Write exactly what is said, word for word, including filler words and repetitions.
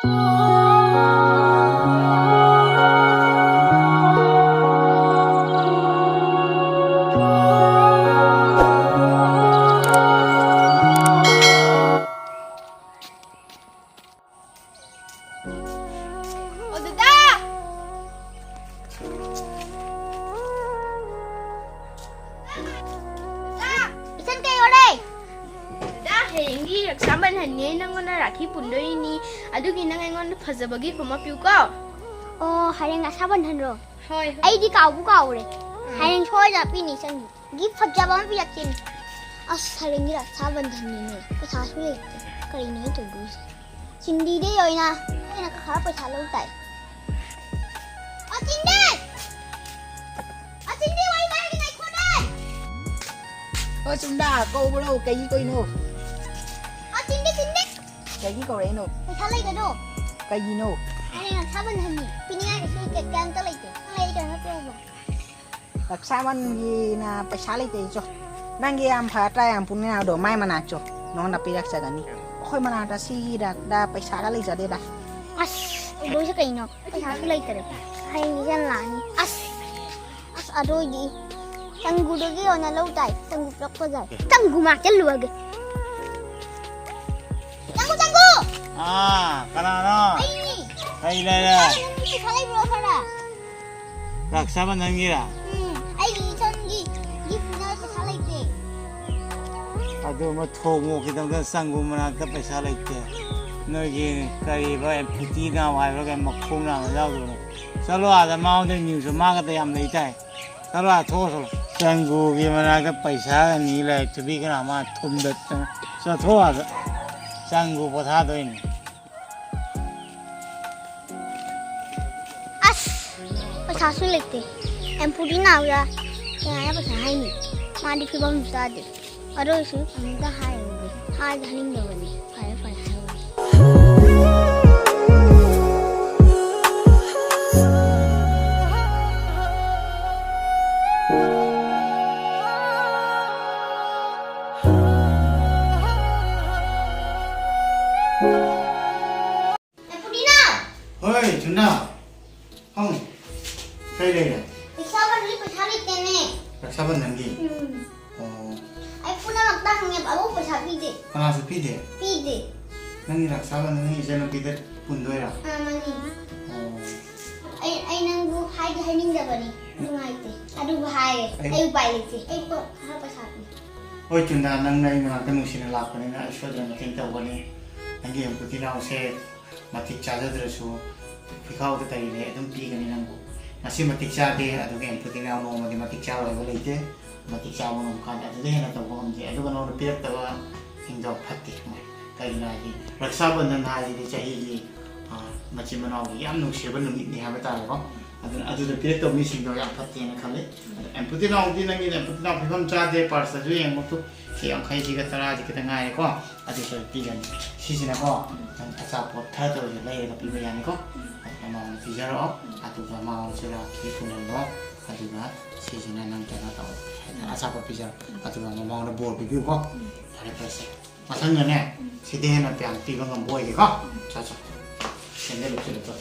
ꯑꯣ, ꯗꯗꯥ! ꯗꯗꯥ! ꯏꯆꯟ ꯀꯩ ꯑꯣꯏꯔꯦ? ꯗꯗꯥ, ꯍꯌꯦꯡꯗꯤ ꯔꯛꯁꯥ ꯕꯟꯙꯟꯅꯦ, ꯅꯪꯉꯣꯟꯗ ꯔꯥꯈꯤ ꯄꯨꯟꯗꯣꯏꯅꯤ, ꯑꯗꯨꯒꯤ ꯅꯪ ꯑꯩꯉꯣꯟꯗ ꯐꯖꯕ gift ꯑꯃ ꯄꯤꯌꯨꯀꯣ꯫ ꯑꯣ, ꯍꯌꯦꯡ ꯔꯛꯁꯥ ꯕꯟꯙꯟꯔꯣ? ꯍꯣꯏ, ꯍꯣꯏ꯫ ꯑꯩꯗꯤ ꯀꯥꯎꯕꯨ ꯀꯥꯎꯔꯦ꯫ ꯎꯝ꯫ ꯍꯌꯦꯡ ꯁꯣꯏꯗꯅ ꯄꯤꯅꯤ ꯏꯆꯟꯒꯤ꯫ Gift ꯐꯖꯕ ꯑꯃ ꯄꯤꯔꯛꯀꯦꯅꯦ꯫ ꯑꯁ, ꯍꯌꯦꯡꯗꯤ ꯔꯛꯁꯥ ꯕꯟꯙꯟꯅꯤꯅꯦ꯫ ꯄꯩꯁꯥꯁꯨ ꯂꯩꯇꯦ꯫ ꯀꯔꯤꯅꯣ ꯑꯩ ꯇꯧꯗꯣꯏꯁꯦ? ꯆꯤꯟꯗꯤꯗꯩ ꯑꯣꯏꯅ ꯑꯩꯅ ꯈꯔ ꯄꯩꯁꯥ ꯂꯧ ꯇꯥꯏ꯫ ꯑꯣ, ꯆꯤꯟꯗꯤ! ꯑꯣ, ꯆꯤꯟꯗꯤ, ꯋꯥꯔꯤ ꯄꯥꯏꯔꯒꯦ, ꯉꯥꯏꯈꯣꯅꯦ! ꯑꯣ, ꯆꯨꯝꯗꯥ, ꯀꯧꯕ꯭ꯔꯣ? ꯀꯩꯒꯤ ꯀꯧꯏꯅꯣ? ꯑꯣ, ꯆꯤꯟꯗꯤ, ꯆꯤꯟꯗꯤ! ꯀꯩꯒꯤ ꯀꯧꯔꯛꯏꯅꯣ? ꯄꯩꯁꯥ ꯂꯩꯒꯗ꯭ꯔꯣ? ꯀꯩꯒꯤꯅꯣ? ꯑꯩꯅ ꯔꯛꯁꯥ ꯕꯟꯙꯟꯅꯤ꯫ ꯄꯤꯅꯤꯡꯉꯥꯏ ꯀꯩꯁꯨ ꯀꯩ-, ꯀꯩꯝꯇ ꯂꯩꯇꯦ꯫ ꯅꯪ ꯂꯩꯔꯗꯤ ꯀꯩꯅꯣ ꯄꯤꯔꯛꯎꯕ꯫ ꯔꯛꯁꯥ ꯕꯟꯙꯟꯒꯤꯅ ꯄꯩꯁꯥ ꯂꯩꯇꯦ, ꯏꯆꯣ꯫ ꯅꯪꯒꯤ ꯌꯥꯝ ꯐꯠꯇ꯭ꯔꯥ, ꯌꯥꯝ ꯄꯨꯛꯅꯤꯡ ꯅꯥꯗꯣ, ꯃꯥꯏ ꯃꯅꯥꯛ ꯆꯣ, ꯅꯉꯣꯟꯗ ꯄꯤꯔꯛꯆꯒꯅꯤ꯫ ꯑꯩꯈꯣꯏ ꯃꯅꯥꯛꯇ ꯁꯤꯒꯤꯗ ꯄꯩꯁꯥꯒ ꯂꯩꯖꯗꯦꯗ꯫ ꯑꯁ, ꯎꯗꯣꯏꯁꯦ ꯀꯩꯅꯣ? ꯄꯩꯁꯥꯁꯨ ꯂꯩꯇꯔꯦ꯫ ꯍꯌꯦꯡ ꯏꯆꯟ ꯂꯥꯛꯑꯅꯤ꯫ ꯑꯁ, ꯑꯁ, ꯑꯗꯨ ꯑꯣꯏꯗꯤ ꯆꯪꯒꯨꯗꯒꯤ ꯑꯣꯏꯅ ꯂꯧ ꯇꯥꯏ꯫ ꯆꯪꯒꯨ ꯄꯨꯔꯛꯄ ꯌꯥꯏ꯫ ꯆꯪꯒꯨ ꯃꯥ ꯆꯠꯂꯨꯔꯒꯦ꯫ ꯆꯪꯒꯨ, ꯆꯪꯒꯨ! ꯑꯥ, ꯀꯅꯥꯅꯣ? ꯑꯩꯅꯤ꯫ ꯀꯩ ꯂꯩꯔꯦ? ꯅꯪꯒꯤ ꯄꯩꯁꯥ ꯂꯩꯕ꯭ꯔꯣ ꯈꯔ? ꯔꯛꯁꯥ ꯕꯟꯙꯟꯒꯤꯔꯥ? ꯎꯝ, ꯑꯩꯒꯤ ꯏꯆꯟꯒꯤ gift ꯄꯤꯅꯕ ꯄꯩꯁꯥ ꯂꯩꯇꯦ꯫ ꯑꯗꯨ ꯑꯃ ꯊꯣꯡꯉꯣ ꯈꯤꯇꯪꯗ, ꯆꯪꯒꯨ ꯃꯅꯥꯛꯇ ꯄꯩꯁꯥ ꯂꯩꯇꯦ꯫ ꯅꯣꯏꯒꯤ ꯀꯔꯤꯕ, empty now ꯍꯥꯏꯕ꯭ꯔꯥ, ꯀꯩ ꯃꯈꯣꯡ ꯅꯥꯝꯃ ꯌꯥꯎꯗꯕꯅꯣ? ꯆꯠꯂꯣ ꯑꯥꯗ, ꯃꯉꯣꯟꯗ news ꯃꯥꯒꯗ ꯌꯥꯝ ꯂꯩ ꯇꯥꯏ꯫ ꯆꯠꯂꯣ ꯑꯥ, ꯊꯣꯛꯑꯣ, ꯆꯠꯂꯣ꯫ ꯆꯪꯒꯨꯒꯤ ꯃꯅꯥꯛꯇ ꯄꯩꯁꯥꯒ ꯅꯤ ꯂꯩ, ꯊꯨꯕꯤ ꯀꯅꯥ ꯃꯥ ꯊꯨꯝꯗꯠꯇꯅ꯫ ꯆꯠꯊꯣꯛꯑꯣ ꯑꯥꯗ꯫ ꯆꯪꯒꯨ ꯄꯣꯊꯥꯗꯣꯏꯅꯤ꯫ ꯑꯁ, ꯄꯩꯁꯥꯁꯨ ꯂꯩꯇꯦ꯫ ꯑꯦꯝꯄꯨꯗꯤ ꯅꯥꯎꯌꯥ ꯀꯅꯥꯅ ꯄꯩꯁꯥ ꯍꯥꯏꯅꯤ? ꯃꯥꯗꯤ ꯐꯤꯕꯝꯁꯨ ꯆꯥꯗꯦ꯫ ꯑꯗꯨ ꯑꯣꯏꯔꯁꯨ ꯑꯃꯨꯛꯇ ꯍꯥꯏꯔꯨꯒꯦ꯫ ꯍꯥꯏꯗꯤ ꯍꯥꯏꯅꯤꯡꯗꯕꯅꯤ꯫ ꯐꯔꯦ, ꯐꯔꯦ, ꯍꯥꯏꯔꯨꯔꯦ꯫ ꯑꯩ ꯆꯨꯟꯗꯥ, ꯍꯪ, ꯀꯩ ꯂꯩꯔꯦ? ꯄꯩꯁꯥ ꯄꯥꯏꯗ꯭ꯔꯗꯤ ꯄꯩꯁꯥ ꯂꯩꯇꯦꯅꯦ꯫ ꯔꯛꯁꯥꯕꯟꯙꯟꯒꯤ? ꯎꯝ꯫ ꯑꯣ, ꯑꯩ ꯄꯨꯝꯅꯃꯛꯇ ꯍꯪꯉꯦꯕ, ꯑꯗꯨꯕꯨ ꯄꯩꯁꯥ ꯄꯤꯗꯦ꯫ ꯀꯅꯥꯁꯨ ꯄꯤꯗꯦ? ꯄꯤꯗꯦ꯫ ꯅꯪꯒꯤ ꯔꯛꯁꯥꯕꯟꯙꯟ ꯅꯪꯒꯤ ꯏꯆꯟꯅꯨꯄꯤꯗ ꯄꯨꯟꯗꯣꯏꯔꯥ? ꯑꯥ, ꯃꯥꯅꯤ꯫ ꯑꯣ, ꯑꯩ ꯑꯩ ꯅꯪꯕꯨ ꯍꯥꯏꯗꯤ ꯍꯥꯏꯅꯤꯡꯗꯕꯅꯤ, ꯅꯨꯡꯉꯥꯏꯇꯦ꯫ ꯑꯗꯨꯕꯨ ꯍꯥꯏꯔꯦ꯫ ꯑꯩ ꯑꯩ ꯎꯄꯥꯏ ꯂꯩꯇꯦ꯫ ꯑꯩ ꯄꯣ- ꯈꯔ ꯄꯩꯁꯥ ꯄꯤ꯫ ꯍꯣꯏ ꯆꯨꯟꯗꯥ, ꯅꯪꯅ ꯑꯩ ꯃꯅꯥꯛꯇ ꯅꯨꯡꯁꯤꯅ ꯂꯥꯛꯄꯅꯤꯅ ꯑꯩ ꯁꯣꯏꯗꯅ ꯃꯇꯦꯡ ꯇꯧꯒꯅꯤ꯫ ꯅꯪꯒꯤ ꯑꯦꯝꯄꯨꯇꯤ ꯅꯥꯎꯁꯦ ꯃꯇꯤꯛ ꯆꯥꯖꯗ꯭ꯔꯁꯨ ꯄꯤꯈꯥꯎꯗ ꯀꯔꯤꯅꯦ ꯑꯗꯨꯝ ꯄꯤꯒꯅꯤ ꯅꯪꯕꯨ꯫ ꯉꯁꯤ ꯃꯇꯤꯛ ꯆꯥꯗꯦ, ꯑꯗꯨꯒ ꯑꯦꯝꯄꯨꯇꯤ ꯅꯥꯎ ꯅꯣꯡꯃꯗꯤ ꯃꯇꯤꯛ ꯆꯥꯔꯣꯏꯕ ꯂꯩꯇꯦ꯫ ꯃꯇꯤꯛ ꯆꯥꯕ ꯉꯝꯀꯥꯟꯗ ꯑꯗꯨꯗ ꯍꯦꯟꯅ ꯇꯧꯕ ꯉꯝꯗꯦ꯫ ꯑꯗꯨꯒ ꯅꯉꯣꯟꯗ ꯄꯤꯔꯛꯇꯕꯁꯤꯡꯗꯣ ꯐꯠꯇꯦ ꯃꯣꯏ꯫ ꯀꯩꯒꯤꯅꯣ ꯍꯥꯏꯗꯤ ꯔꯛꯁꯥꯕꯟꯙꯟ ꯍꯥꯏꯁꯤꯗꯤ ꯆꯍꯤꯒꯤ, ꯑ, ꯃꯆꯤꯟ ꯃꯅꯥꯎꯒꯤ ꯌꯥꯝ ꯅꯨꯡꯁꯤꯕ ꯅꯨꯃꯤꯠꯅꯤ ꯍꯥꯏꯕ ꯇꯥꯔꯦꯀꯣ꯫ ꯑꯗꯨꯅ ꯑꯗꯨꯗ ꯄꯤꯔꯛꯇꯕ ꯃꯤꯁꯤꯡꯗꯣ ꯌꯥꯝ ꯐꯠꯇꯦꯅ ꯈꯜꯂꯤ꯫ ꯑꯗꯣ ꯑꯦꯝꯄꯨꯇꯤ ꯅꯥꯎꯗꯤ ꯅꯪꯒꯤ ꯑꯦꯝꯄꯨꯇꯤ ꯅꯥꯎ ꯐꯤꯕꯝ ꯆꯥꯗꯦ, ꯄꯥꯔꯁꯇꯁꯨ ꯌꯦꯡꯉꯨ ꯇꯨ꯫ ꯁꯤ ꯌꯥꯡꯈꯩꯁꯤꯒ ꯇꯔꯥꯁꯤ ꯈꯤꯇꯪ ꯉꯥꯏꯔꯦꯀꯣ꯫ ꯑꯗꯨꯁꯨ ꯑꯩ ꯄꯤꯒꯅꯤ꯫ ꯁꯤꯁꯤꯅꯀꯣ ꯅꯪ ꯑꯆꯥꯄꯣꯠ ꯈꯔ ꯇꯧꯔꯁꯨ ꯂꯩꯔꯒ ꯄꯤꯕ ꯌꯥꯅꯤꯀꯣ꯫ ꯑꯗꯨ ꯃꯃꯥꯉꯣꯟꯗ ꯄꯤꯖꯔꯛꯑꯣ꯫ ꯑꯗꯨꯒ ꯃꯃꯥꯉꯣꯟꯗ ꯆꯨꯔꯥ ꯈꯤꯇꯪ ꯄꯨꯍꯜꯂꯣ꯫ ꯑꯗꯨꯒ ꯁꯤꯁꯤꯅ ꯅꯪ ꯀꯩꯅꯣ ꯇꯧ, ꯑꯆꯥꯄꯣꯠ ꯄꯤꯖꯔꯣ꯫ ꯑꯗꯨꯒ ꯃꯃꯥꯉꯣꯟꯗ ꯕꯣꯔ ꯄꯤꯕꯤꯌꯨꯀꯣ꯫ ꯐꯔꯦ ꯐꯔꯦ ꯁꯦ꯫ ꯃꯊꯪꯗꯅꯦ ꯁꯤꯗꯩ ꯍꯦꯟꯅ ꯀꯌꯥꯝ ꯄꯤꯕ ꯉꯝꯕ ꯑꯣꯏꯒꯦꯀꯣ꯫ ꯆꯣ ꯆꯣ꯫ ꯁꯦꯟꯗ ꯂꯨꯞꯁꯤꯜꯂꯨ ꯆꯣ꯫